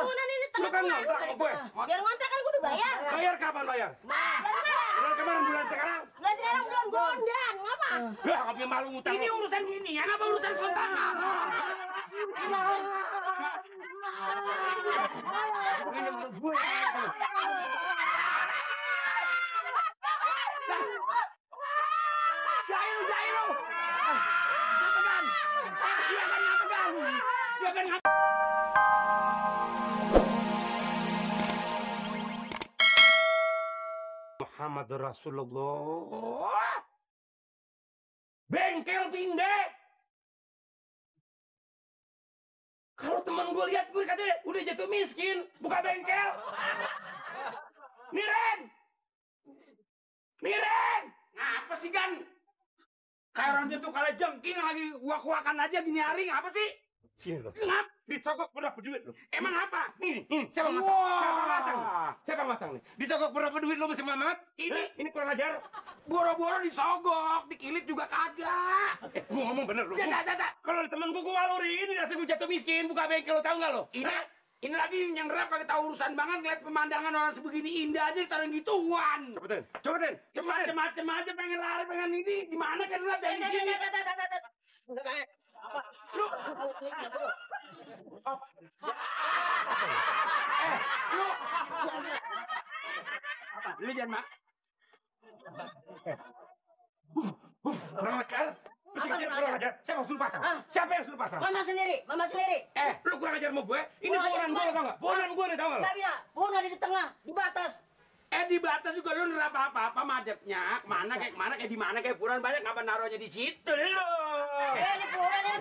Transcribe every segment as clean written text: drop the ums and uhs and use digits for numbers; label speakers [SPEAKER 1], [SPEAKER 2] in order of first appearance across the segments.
[SPEAKER 1] punan ini
[SPEAKER 2] Lu kan ngontrak sama gue.
[SPEAKER 1] Biar ngontrak kan gue udah bayar.
[SPEAKER 2] Bayar kapan bayar? Bulan kemarin, bulan sekarang.
[SPEAKER 1] Bulan sekarang bulan gondang, ngapa?
[SPEAKER 2] Lah, nggak punya malu ngutang.
[SPEAKER 3] Ini urusan ginian apa urusan kontrakan? Jairu. Ngapakan? Dia kan ngapakan? Dia kan ngapakan?
[SPEAKER 2] Muhammad Rasulullah. Bengkel pindah. Kalau teman gue lihat gue katanya udah jatuh miskin, buka bengkel. Miren.
[SPEAKER 3] Apa sih Gan? Kayak orang dia tuh kalau jengking lagi wak-wakan aja gini hari apa sih?
[SPEAKER 2] Sini lo.
[SPEAKER 3] Ngap?
[SPEAKER 2] Dicokok berapa duit lo?
[SPEAKER 3] Emang apa?
[SPEAKER 2] Nih, siapa masang? Siapa masang nih? Dicokok berapa duit lo masih Mamat? Ini kurang ajar.
[SPEAKER 3] Boro-boro disogok, dikilit juga kagak.
[SPEAKER 2] Gue ngomong bener lo.
[SPEAKER 3] Caca.
[SPEAKER 2] Kalau ada temen gue waluri ini rasanya gue jatuh miskin, buka bengkel lo tau nggak lo?
[SPEAKER 3] Ini lagi yang rap kagak tahu urusan banget ngeliat pemandangan orang sebegini indah aja ditaruh gituan.
[SPEAKER 2] Cobain.
[SPEAKER 3] Macem-macem aja pengen lari, pengen ini. Gimana kan rap dari sini? Lu jangan mak.
[SPEAKER 2] Kurang ajar. Kurang ajar. Siapa yang suruh pasang? Siapa yang suruh pasang?
[SPEAKER 1] Mama sendiri.
[SPEAKER 2] Lu kurang ajar sama gue. Ini bohongan gue, tau nggak? Bohongan gue nih, tau nggak lo?
[SPEAKER 1] Tadi ya, punan di tengah, di batas.
[SPEAKER 3] Di batas juga lu nerap apa-apa madepnya. Kayak di mana kayak puran banyak ngapa naruhnya di situ lu.
[SPEAKER 1] Ini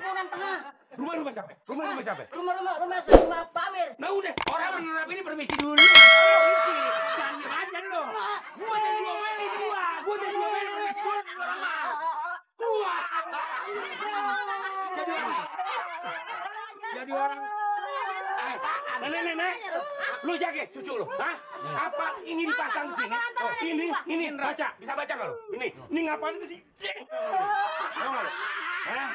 [SPEAKER 1] punan tengah.
[SPEAKER 2] Rumah siapa?
[SPEAKER 1] Rumah Pamir.
[SPEAKER 2] Nah udah.
[SPEAKER 3] Orang menerap ini permisi dulu. Permisi. Jangan aja lu. Gua jadi ngomelin gua. Jadi orang.
[SPEAKER 2] Nenek, lu jaga cucu lu, hah? Apa ini dipasang di sini? Oh, ini baca, bisa baca nggak lu? Ini ngapain di sini? Tahu nggak lu? Hah?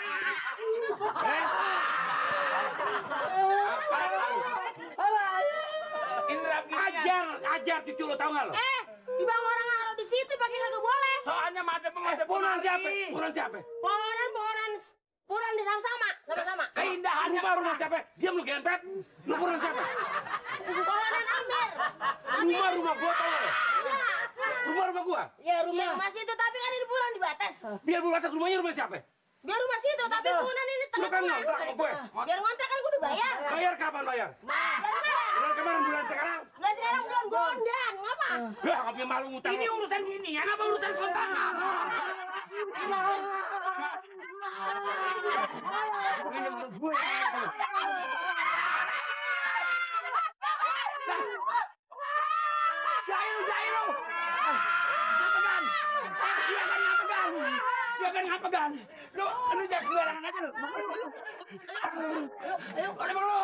[SPEAKER 2] Ajar cucu lu, tahu nggak lu?
[SPEAKER 1] Di bang orang naruh di situ pakai kagak boleh.
[SPEAKER 3] Soalnya madep
[SPEAKER 2] Pohonan siapa?
[SPEAKER 1] Punan di sama-sama.
[SPEAKER 3] Keindahan
[SPEAKER 2] Rumah siapa? Diam lu gempet. Lu pohonan siapa?
[SPEAKER 1] Pohonan Amir.
[SPEAKER 2] Rumah gua tahu nggak lu? Rumah gua?
[SPEAKER 1] Ya rumah situ tapi kan ini punan di batas.
[SPEAKER 2] Biar lu batas rumahnya rumah siapa?
[SPEAKER 1] Dia rumah situ tapi punan ini
[SPEAKER 2] Lu kan
[SPEAKER 1] tengah-tengah.
[SPEAKER 2] ngontrak sama gue.
[SPEAKER 1] Biar ngontrak kan gue udah bayar.
[SPEAKER 2] Bayar kapan bayar? Bulan kemarin, bulan sekarang.
[SPEAKER 1] Bulan sekarang bulan gondang, ngapa?
[SPEAKER 2] Lah, nggak punya malu ngutang.
[SPEAKER 3] ini urusan ginian apa urusan kontrakan? Jairu. Ngapakan? Dia kan ngapakan? Lu jangan sembarangan aja lu. Emang lu,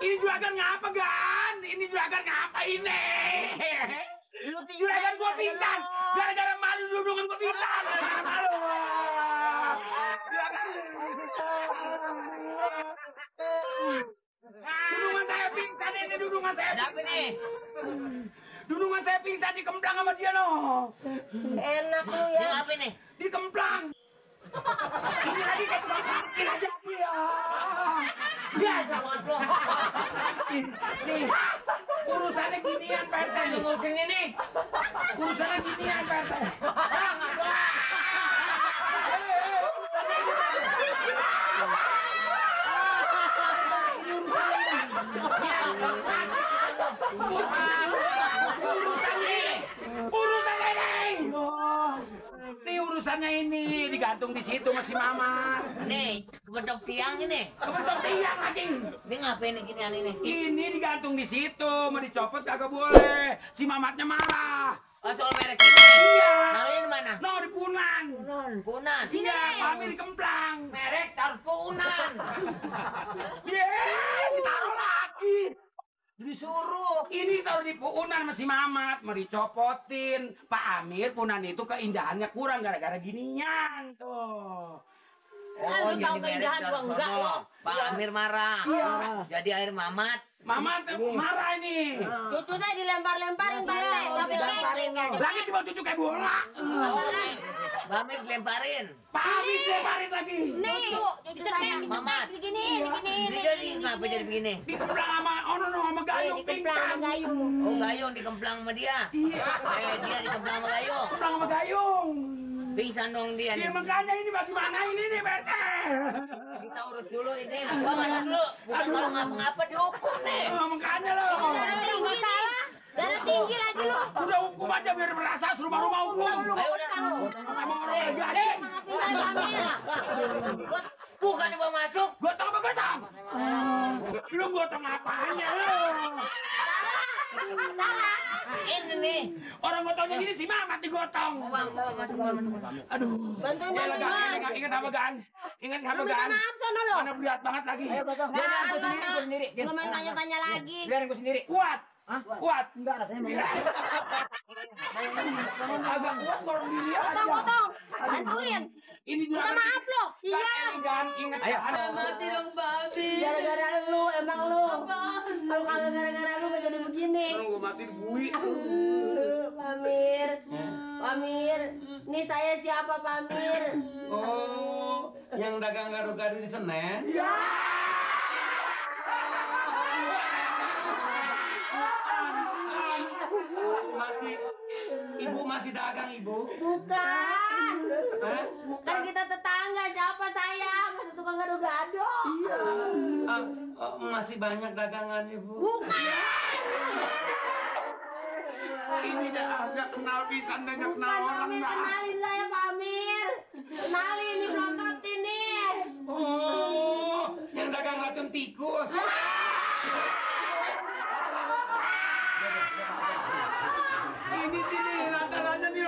[SPEAKER 3] ini juragan ngapa Gan? Ini juragan ngapa ini? Lu juragan gua pingsan, gara-gara malu dudungan gua pingsan. Malu. Dudungan saya pingsan ini, dudungan saya. Ada nih? Dudungan saya pingsan dikemplang sama dia loh.
[SPEAKER 1] Enak lu ya.
[SPEAKER 4] Apa nih?
[SPEAKER 3] Dikemplang. Ini lagi kayak sakit aja dia. Biasa banget lo. Nih, urusannya ginian Pak RT.
[SPEAKER 4] Ngurusin ini.
[SPEAKER 3] Urusannya ginian Pak RT. Urusannya ini digantung di situ masih Mamat.
[SPEAKER 4] Nih, kebentok tiang ini.
[SPEAKER 3] Kebentok tiang lagi.
[SPEAKER 4] Ini ngapain ginian ini?
[SPEAKER 3] Ini digantung di situ, mau dicopot kagak boleh. Si Mamatnya marah.
[SPEAKER 4] Oh, soal merek ini.
[SPEAKER 3] Iya.
[SPEAKER 4] Naruhnya di mana?
[SPEAKER 3] No, di Punan.
[SPEAKER 4] Punan.
[SPEAKER 3] Iya, kami di Kemplang.
[SPEAKER 4] Merek taruh Punan.
[SPEAKER 3] Ditaruh lagi.
[SPEAKER 4] Disuruh.
[SPEAKER 3] Ini taruh di Punan sama si Mamat, mau dicopotin. Pak Amir, Punan itu keindahannya kurang gara-gara ginian tuh.
[SPEAKER 4] Oh, jadi merek taruh sono. Pak Amir marah.
[SPEAKER 3] Iya.
[SPEAKER 4] Jadi air Mamat
[SPEAKER 3] Mama marah ini.
[SPEAKER 1] Cucu saya dilempar-lemparin Pak RT sampai kengkel.
[SPEAKER 3] Lagi tiba cucu kayak bola.
[SPEAKER 4] Bamir dilemparin.
[SPEAKER 3] Pamit lemparin lagi.
[SPEAKER 1] Nih, cucu saya.
[SPEAKER 4] Mamat.
[SPEAKER 1] Begini.
[SPEAKER 4] Ini jadi ngapa jadi begini?
[SPEAKER 3] Dikemplang sama sama Gayung
[SPEAKER 1] Dikemplang
[SPEAKER 3] pingsan.
[SPEAKER 1] sama Gayung.
[SPEAKER 4] Oh, Gayung dikemplang sama dia.
[SPEAKER 3] Iya.
[SPEAKER 4] Dia dikemplang sama Gayung.
[SPEAKER 3] Kemplang sama Gayung.
[SPEAKER 4] Pingsan dong dia.
[SPEAKER 3] Iya makanya ini bagaimana ini nih Pak RT.
[SPEAKER 4] Kita urus dulu ini. Gua masuk dulu. Bukan kalau ngapa-ngapa dihukum nih.
[SPEAKER 3] Makanya loh.
[SPEAKER 1] Darah tinggi salah. Darah tinggi lagi lu.
[SPEAKER 3] Udah hukum aja biar merasa rumah-rumah hukum.
[SPEAKER 4] Ayo udah.
[SPEAKER 3] Emang orang lagi gaji.
[SPEAKER 1] Maafin saya Pamir.
[SPEAKER 4] Bukan dibawa masuk.
[SPEAKER 3] Gotong apa gotong? Lu gotong apanya lu?
[SPEAKER 1] Salah.
[SPEAKER 4] Ini nih.
[SPEAKER 3] Orang gotongnya gini si Mamat digotong.
[SPEAKER 4] Bang, masuk.
[SPEAKER 3] Aduh.
[SPEAKER 1] Bantuin
[SPEAKER 3] Ya,
[SPEAKER 1] bantuin,
[SPEAKER 3] Gan.
[SPEAKER 1] Bang.
[SPEAKER 3] Ingat apa Gan? Ingat apa
[SPEAKER 1] Lu minta
[SPEAKER 3] Gan?
[SPEAKER 1] maaf sono lu.
[SPEAKER 3] Mana berat banget lagi.
[SPEAKER 1] Biarin aku sendiri. Lu main tanya-tanya lagi.
[SPEAKER 5] Biarin gue sendiri.
[SPEAKER 3] Kuat. Kuat.
[SPEAKER 5] Enggak, rasanya mau.
[SPEAKER 3] Agak kuat orang diri aja.
[SPEAKER 1] Potong. Bantuin.
[SPEAKER 3] Ini juga.
[SPEAKER 1] Minta maaf lu.
[SPEAKER 3] Gan, ingat Gan.
[SPEAKER 4] Mati dong, Babi.
[SPEAKER 1] Gara-gara lu, emang lu. Kalau kagak gara-gara lu gak jadi begini.
[SPEAKER 3] Gue mati di bui.
[SPEAKER 1] Pamir. Pamir. Ini saya siapa Pamir?
[SPEAKER 2] Oh, yang dagang gado-gado di Senen? Ibu masih dagang, Ibu?
[SPEAKER 1] Bukan.
[SPEAKER 2] Hah?
[SPEAKER 1] Kan kita tetangga, siapa saya? Masa tukang gado-gado?
[SPEAKER 2] Masih banyak dagangan, Ibu.
[SPEAKER 1] Bukan.
[SPEAKER 3] Ini dah agak kenal pisan dan
[SPEAKER 1] Bukan
[SPEAKER 3] kenal orang
[SPEAKER 1] Pamir,
[SPEAKER 3] dah.
[SPEAKER 1] kenalin saya Pamir. Kenalin ini melotot ini.
[SPEAKER 2] Oh, yang dagang racun tikus.
[SPEAKER 3] Ini sini lantarannya nih.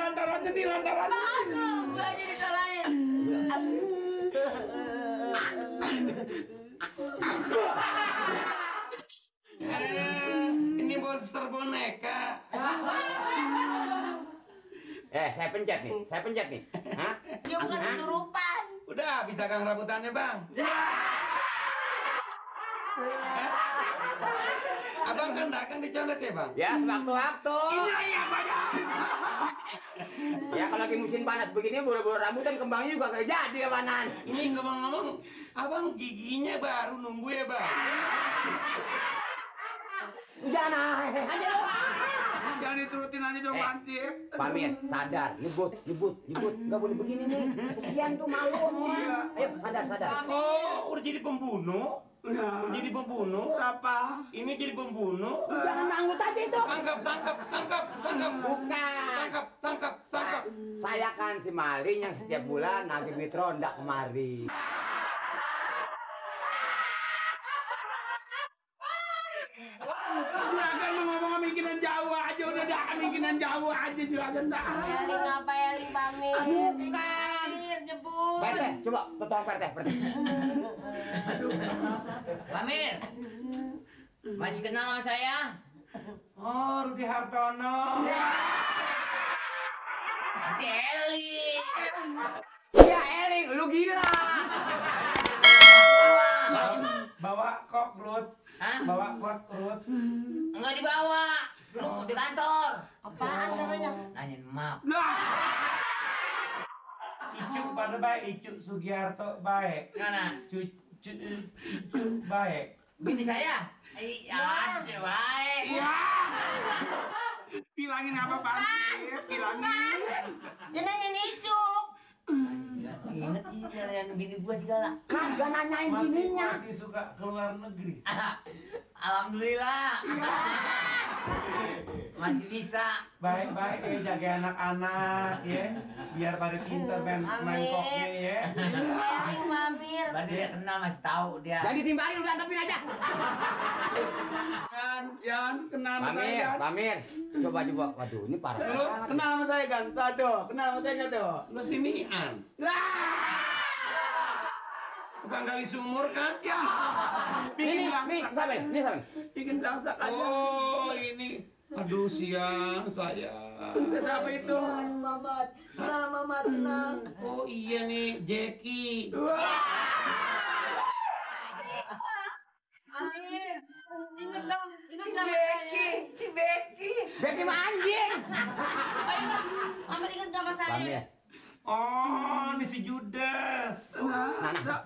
[SPEAKER 4] Gua jadi salahin.
[SPEAKER 2] Ini monster boneka.
[SPEAKER 5] Saya pencet nih. Hah?
[SPEAKER 1] Dia bukan kesurupan.
[SPEAKER 2] Udah habis dagang rambutannya, Bang. Abang kan dagang di Condet ya, Bang?
[SPEAKER 5] Ya, sewaktu-waktu.
[SPEAKER 3] Ini lagi apa ya?
[SPEAKER 5] Ya, kalau lagi musim panas begini, buru-buru rambutan kembangnya juga gak jadi ya, Banan.
[SPEAKER 2] Ini ngomong-ngomong, Abang giginya baru nunggu ya, Bang?
[SPEAKER 5] Jangan aja lo.
[SPEAKER 3] Jangan diturutin aja dong, Lancip.
[SPEAKER 5] Pamir, sadar, nyebut. Gak boleh begini nih. Kesian tuh malu orang. Ayo, sadar.
[SPEAKER 2] Oh, udah jadi pembunuh? Udah jadi pembunuh?
[SPEAKER 3] Siapa?
[SPEAKER 2] Ini jadi pembunuh?
[SPEAKER 5] Jangan nanggut aja itu.
[SPEAKER 2] Tangkap.
[SPEAKER 5] Bukan.
[SPEAKER 2] Tangkap.
[SPEAKER 5] Saya kan si maling yang setiap bulan nagih duit ronda kemari.
[SPEAKER 3] Juragan mau ngomong mikiran jauh aja, udah dah mikiran jauh aja Juragan dah.
[SPEAKER 1] Eling apa Eling Pamir?
[SPEAKER 5] Bukan.
[SPEAKER 4] Nyebut.
[SPEAKER 5] Pak RT, coba tolong Pak RT.
[SPEAKER 4] Pamir. Masih kenal sama saya?
[SPEAKER 2] Oh, Rudi Hartono.
[SPEAKER 4] Eli.
[SPEAKER 5] Ya Eling, lu gila.
[SPEAKER 2] Bawa kok, Rud.
[SPEAKER 4] Hah?
[SPEAKER 2] Bawa kok, Rud.
[SPEAKER 4] Enggak dibawa. Lu di kantor.
[SPEAKER 1] Apaan namanya?
[SPEAKER 4] Nanyain maaf.
[SPEAKER 2] Icuk pada baik, Icuk Sugiarto baik.
[SPEAKER 4] Mana?
[SPEAKER 2] Icuk baik.
[SPEAKER 4] Bini saya? Iya, baik.
[SPEAKER 3] Iya. Bilangin apa, Lancip? Bilangin.
[SPEAKER 1] Dia nanyain Icuk.
[SPEAKER 4] Ingat sih kalian bini gua segala.
[SPEAKER 5] Kagak nanyain bininya.
[SPEAKER 2] Masih suka keluar negeri.
[SPEAKER 4] Alhamdulillah. Masih bisa.
[SPEAKER 2] Baik-baik ya, jaga anak-anak ya. Biar pada pintar main koknya ya.
[SPEAKER 1] Eling Pamir.
[SPEAKER 4] Berarti dia kenal, masih tahu dia.
[SPEAKER 5] Jangan ditimbalin, udah antepin aja.
[SPEAKER 3] Yan, kenal sama saya, Gan.
[SPEAKER 5] Pamir. Coba. Waduh, ini parah.
[SPEAKER 3] Lu kenal sama saya, Gan? Sado, kenal sama saya nggak tuh?
[SPEAKER 2] Lu sinian. Tukang gali sumur kan?
[SPEAKER 3] Ya.
[SPEAKER 5] Nih,
[SPEAKER 3] Bikin langsak.
[SPEAKER 5] sampai.
[SPEAKER 3] Bikin langsak aja.
[SPEAKER 2] Oh, ini. Aduh, siang saya.
[SPEAKER 3] Siapa itu?
[SPEAKER 1] Mamat. Tenang Mamat, tenang.
[SPEAKER 2] Oh iya nih, Jackie.
[SPEAKER 4] Ingat Ayo lah, Mama ingat sama saya.
[SPEAKER 5] Paham ya?
[SPEAKER 3] Oh, ini si Judas.
[SPEAKER 5] Nah,